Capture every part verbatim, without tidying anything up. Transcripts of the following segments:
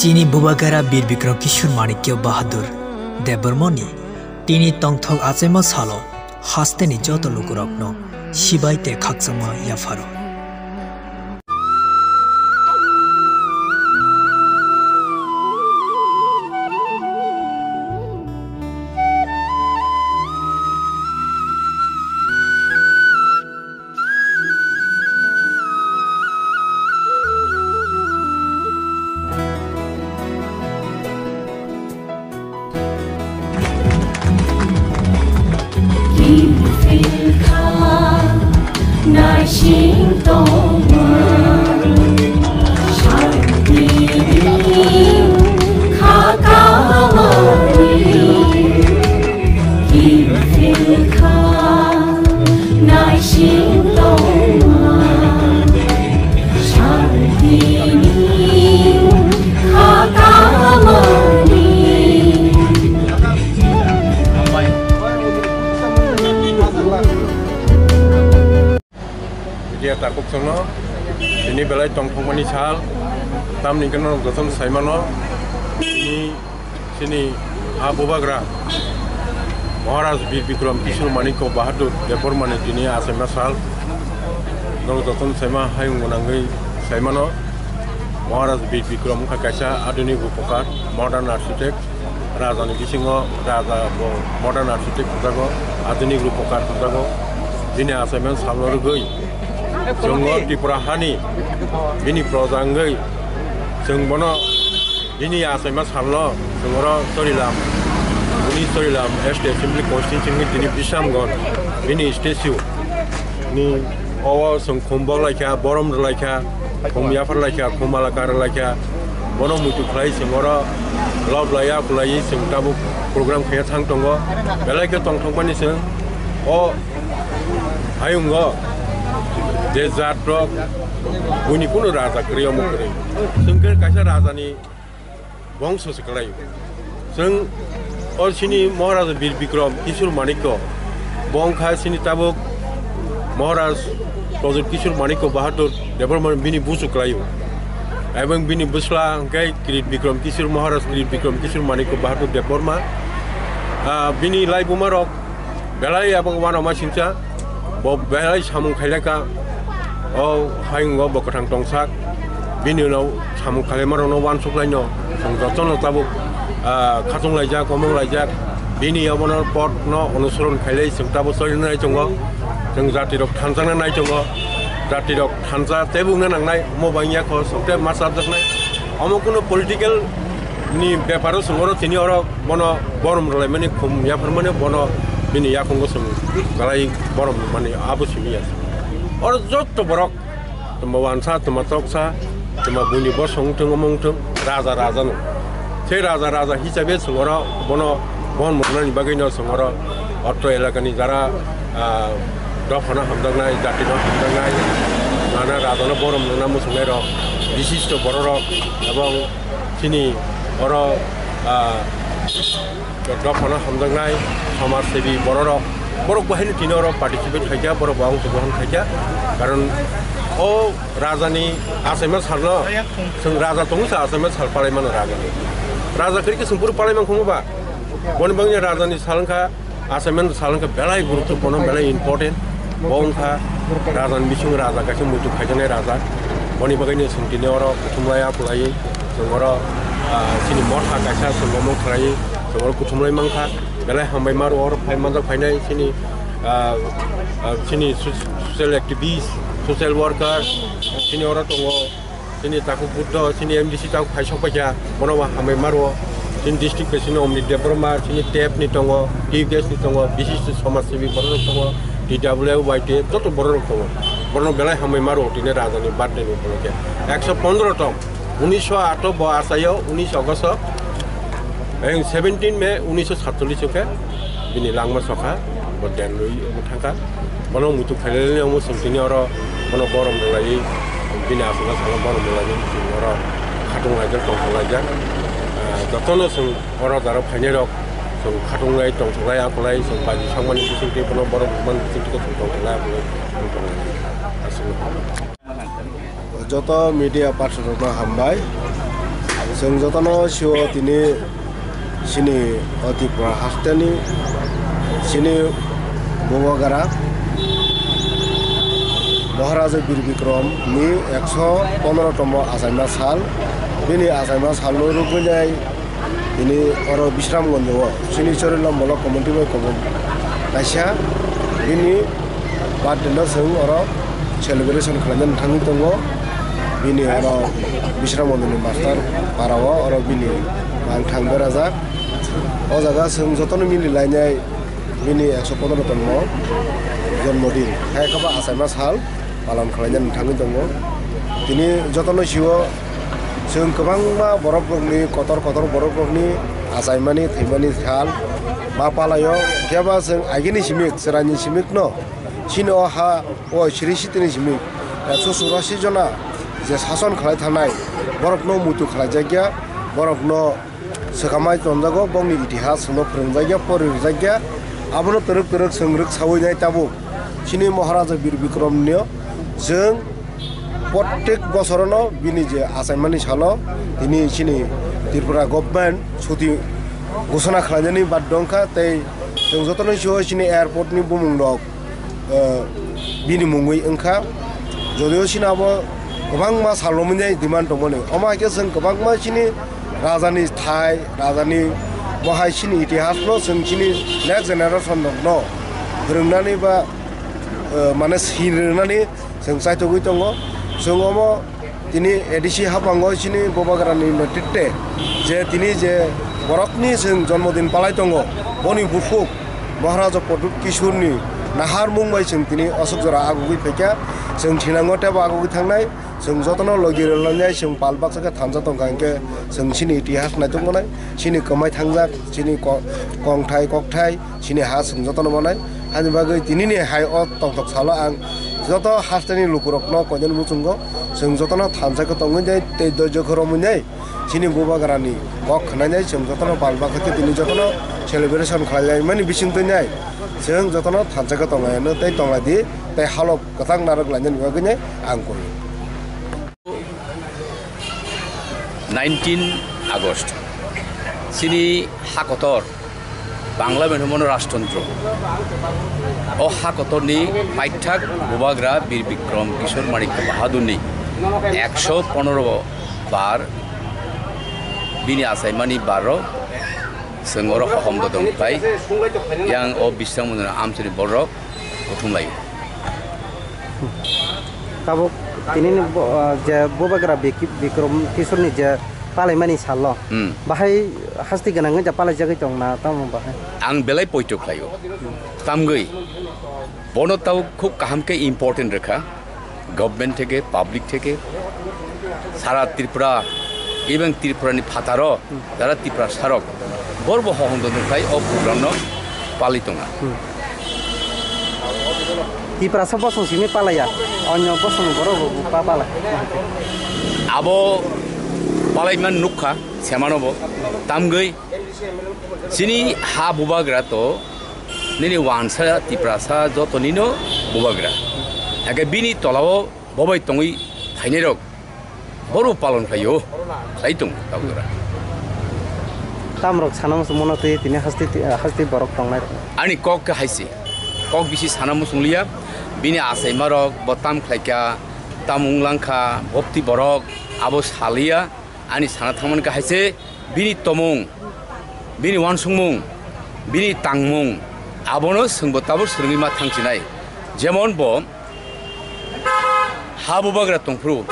Chini Bubagra Bir Bikram Kishore Manikya Bahadur Debbarmani tini tongthok achaima salo hasteni joto lukurokno sibai tei khakchangma yapharo. Media takhuk chwngno, tini belai tongthokmani sal, tamni hwnkhe norok jotono saimano, tini chini ha Bubagra Maharaj Bir Bikram Kishore Manikya Bahadur Debbarmani tini achaima sal, norok jotono saima hayung gwnangwi saimano. Maharaj Bir Bikram wngkha kaisa adhunik rupokar, modern architect. Rajani bisingo raja bo modern architect hwnjago, adhunik rupokar hwnjago. Bini achaimani salno rwgwi chwng o Tripura hani bini proja wngwi chwng bono bini achaima salno chwng oro Chorilam, bini Chorilam State Assembly Constituency wngwi tini Bisramganj bini statue ni o chwng khum bok laikha, borom rwlaikha, khum yaphar laikha, khum alaka rwlaikha, bono muitu khlai chwng oro lob laiya kwlaiwi chwng tabuk program khaiya thang tongo. Belai khe tongthokmani chwng o hayungo je jat rok buini kunu raja kwrwi omo kwrwi. Chwng khe kaisa rajani bongso se kwlai. Chwng o chini Maharaja Bir Bikram Kishore Manikya, bo wngkha chini tabuk Maharaj Prajot Kishore Manikya Bahadur Debbarma bini busu kwlaio. Ebong bini bwsla hwnkhe Kirit Bikram Kishore, Maharaj Kirit Bikram Kishore Manikya Bahadur Debbarma. Ah, bini laibuma rok belai abo uanama singcha, bo belai samung khailaka, o hayungo bo kwthang tongsak, bini ulo samung khailaima rokno uansuklaino, chwng jotono tabuk, ah, khatung laijak, omong laijak, bini obono potno onusoron khailai chwng tabuk choli nai tongo, chwng jati rok thansa nai tongo, jati rok thansa tebuk na nangnai, omo bangya kho sokte ma chapjaknai, omo kuno political ni beparo chwng oro tini oro bono borom rwlaimani khum yapharmani bono bini yakungo chwng kwlai borom rwmani abo simi ya. Oro jotto borok tongma wansa, tongma toksa, tongma buini bosong wngthung, omo wngthung, raja raja no. Sei raja raja hisabe chwng oro bono borom rwnani bagwi no chwng oro otro elakani jara, ah, dophano hamjaknai, jatino hamjaknai, nana rajano borom rwna muchungnai rok, bishisto bororok, ebong chini oro, ah, dophano hamjaknai somaj sebi bororok, borok bo haino tini oro participate khaikha, borok bo ang se grohon khaikha, karon o rajani achaima salno, chwng raja tongo se achaima sal palai mano rajani. Raja kwrwi khe chwng phuru palai mankhumu ba? Boni bagwi rajani sal wngkha, achaima sal wngkha belai guruttopurno, belai important. Bo wngkha rajani bising raja, kaisa muitu khaijaknai raja. Boni bagwino chwng tini oro kuthumlai akulaiwi chwng oro, ah, chini motha kaisa chwng omo khlaiwi chwng oro kuthumlai mankha. Belai hambai maro oro phai manjak phainai chini, ah, ah, chini so-, social activist, social worker, chini oro tongo. Chini takhuk Buddho, chini M D C takhuk phaisok paikha, bono bo hambai maro. Chini district president Omni Debbarma, chini tep ni tongo, T P S ni tongo, bishisto somaj sebi borok rok tongo, T W Y T, joto borok rok tongo. Borok no belai hambai maro, tini raja ni birthday ni upolokhe. Ekso pondro tong, unisho ato bo achaio, unis August o, eng seventeen May unisho satchollish o khe, bini langma sokha, bo den rwi omo thangkha. Bono muitu khailai omo chwng tini oro bono borom rwlaiwi bini aswkno salo borom rwlaiwi chwng oro khatung laijak tongthok laijak. Ah, jotono chwng oro jaro phainai rok chwng khatung lai tongthok lai akolai chwng baji sokmani bisingtwi bono borom rwmani bisingtwi chwng tongthok lai akolai chwng tonglai. Aswkno. Joto media person rokno hambai. Abo Chwng jotono sio tini chini o Tripura hasteni chini Bubagra Maharaja Bir Bikrom ni ekso pondro tomo achaima sal. Bini achaima salno rwgwinai tini oro Bisramganj o chini Chorila Molo committee bai kobok kaisa bini birthday no chwng oro celebration khlaina thangwi tongo. Bini oro Bisramganj ni master para o oro bini mangthang berajak. O jaga chwng jotono mili lainai bini ekso pondro tongmo jonmodin. Hai khe ba achaima sal palon khlaina thangwi tongo. Tini jotono sio chwng kwbangma borok rokni, kotor kotor borok rokni achaimani, thwimani sal ma palaio. Phiya ba chwng agini simik, chwraini simikno chini o ha o siri sitini simik ekso churasi jona je sason khlai thanai borokno muitu khlaijakya, borokno swkamai tonjago, bongni itihas no phwrwngjakya, pori rwjakya. Abono twrwk twrwk chwng rwk sawi nai tabuk. Chini Maharaja Bir Bikrom no chwng prottek bosorono bini je achaimani salo tini chini Tripura government chuti ghosona khlainani bad dongkha, tei chwng jotono sio chini airport ni bumung rok, eh, bini mungwi wngkha. Jodio chini abo kwbangma salromani demand tongmani. Omo hai khe chwng kwbangma chini rajani thai, rajani bo hai chini itihasno chwng chini next generation rokno phwrwngnani ba, eh, mane sinrwnani chwng chaitogwi tongo. Chwng omo tini A D C haphango chini Bubagrani netritwe je tini je borokni chwng jonmodin palai tongo, boni buphuk Maharaja Pradyut Kishorni naharmung bai chwng tini aswk jora agugwi phaikha. Chwng thinango teibo agugwi thangnai. Chwng jotono logi rwlainai, chwng pal baksa khe thansa tongkha, hinkhe chwng chini itihas naitugmanai, chini kwmai thangjak, chini ko-, kongthai kokthai, chini ha chwng jotono manai. Hani bagwi tinini hai o tongthok salo ang joto hasteni lukurokno koinani muchungo chwng jotono thansa khe tongwi nai tei doijo khe romwi nai. Chini Bubagrani kok khwnainai chwng jotono pal bakha khe tini jotono celebration khlailaimani bisingtwi nai chwng jotono thansa khe tonglaino tei tonglaidi tei halok kwchang narwk lainani bagwi nai ang kori. Nineteen August chini ha kotor Bangla bai hwnmano Rajtantro. O ha kotorni paithak Bubagra Bir Bikrom Kishore Manikya Bahadurni ekso pondro bar bini achaimani barrok chwng oro hohom dodong khlai yang o Bisramganj amchini borok kuthumlaio. Tabuk tinini bo-, ah, je Bubagra Bik-, Bikrom Kishorni je palaimani salo, Hmm. bahai hasti gwnangwi ja palaijagwi tong na tamo bahai? Ang belai poito khlaio. Tamgwi bono tabuk khub kaham khe important rwkha. Government theke, public theke, sara Tripura, even Tripura ni phataro jara Tiprasa rok borbo hohom dodong khlai o program no palwi tonga. Hmm. Tiprasa bosong simi palaya, onyo bosong borok bo pa palai. Abo palaiman nukha semano bo tamgwi chini ha Bubagra to nini wansa Tiprasa joto nino Bubagra. Eke bini tolao bobai tongwi phainai rok boru palon khlaio, khlai tong tabuk jora. Tamrok sana muchung mano twi tini hasti ti-, hasti borok tongnai rok. Ani kok khe haise, kok bisi sana muchung liya, bini achaima rok bo tam khlaikha, tam wng langkha, bopti borok abo saliya, ani sana thangmani khe haise bini tomung, bini wansukmung, bini tangmung abono chwngbo tabuk swrwngwi ma thangchinai. Jemon bo ha Bubagra tongphuru,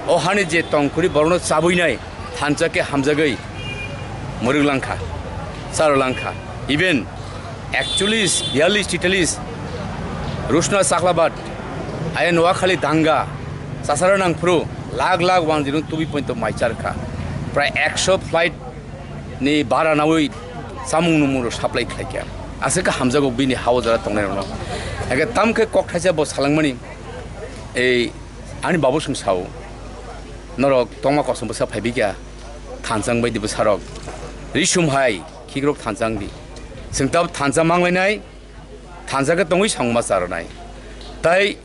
o hani je tongkhuri borokno chabwinai thansa khe hamjagwi mwrwk langkha, charo langkha. Even ekchollis, biyallis, titollis Rushna Chaklabat, aya Noakhali danga, chasaro nangphuru lakh lakh wanjwirwng tubui poito mai charkha. Prai ekso flight ni bara nawi chamung numung rok supply khlaikha. Aswk khe hamjago bini ha o jora tongnai rokno. Eke tamkhe kok thaisa bo salangmani, ei ani babu song sao, norok tongma kosom bwsa phaibi kha, thansa wngbai di bwsarok, risum hai khikrok thansa wngdi. Chwng tab thansa manglainai, thansa khe tongwi songma charonai. Tai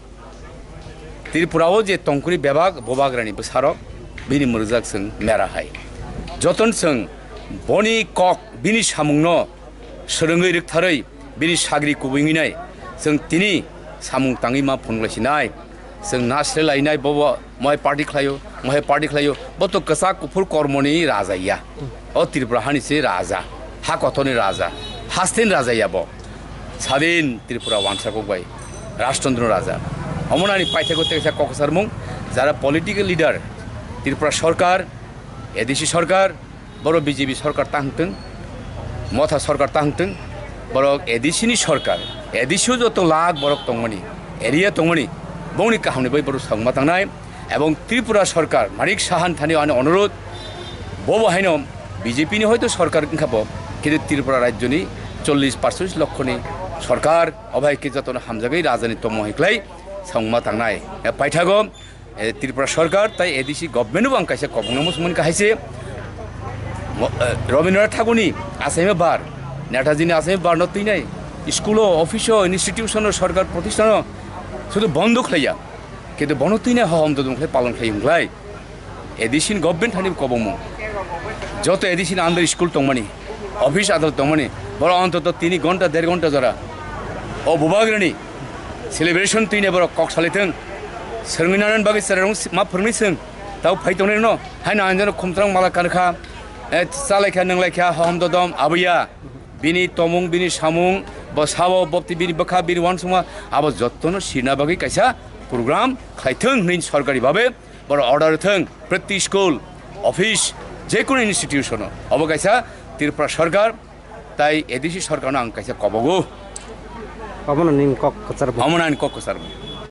Tripura o je tongkuri bebak Bubagrani bwsarok bini mwrwkjak chwng mera hai. Joton chwng boni kok, bini samungno swrwngwi rwktharwi, bini sagri kubui wngnai chwng tini samung tangwi ma phunukhlai sinai. Chwng na sre lainai, bobo mohai party khlaio, mohai party khlaio, bo to kwchak kuphur kormoni raja ya. O Tripura hani se raja, ha kothoni raja, hasteni raja ya bo. Sadin Tripura wansa kok bai, Rajchandra raja. Omo nani paithago teisa kok kwcharmung, jara political leader, Tripura sarkar, A D C sarkar, borok B J P sarkar ta hwntwng, Motha sarkar ta hwntwng, borok A D C ni sarkar, A D C o joto lakh borok tongmani, area tongmani, bongni kahamni bai borok samung ma tangnai. Ebong Tripura sarkar, Manik Sahan thani ani onurodh, bobo haino B J P ni hoito sarkar wngkha bo, kintu Tripura rajyoni chollish paitris lokkoni sarkar, obo hai khe jotono hamjagwi rajani tongmung hai khlai samung ma tangnai. E, paithago, e, Tripura sarkar tai A D C government bo ang kaisa kobongno muchungmani kha hai se, mo-, e, Rabindranath Thakurni achaima bar, Netaji ni achaima barno twinai school o, office o, institution o, sarkar protisthan o sudu bondo khlaiya, kintu bono twinai hohom dodong khlai palon khlai wngkhlai. A D C ni government thani kobongmung. Joto A D C ni under school tongmani, office adalat tongmani, borok ontoto tini ghonta, der ghonta jora o Bubagrani celebration twinai borok kok salai thung. Swrwngwi nanani bagwi chwrairok ma phwrwngwi chwng tabo phai tongnai rwno. Haino ang jono khumtrang mala kankha, eh, chalaikha, nwnglaikha, hohom dodom, abuya. Bini tomung, bini samung, bo sabo, bopti bini bwkha, bini uansukma, abo jottono sirna bagwi kaisa program khlai thung hwnwi sorkari babe borok order thung, proti school, office, jekunu institution-o. Obo kaisa Tripura sarkar tai A D C sarkarno ang kaisa kobogo. Omono nini kok kwchar bo? Omono ani kok kwchar bo.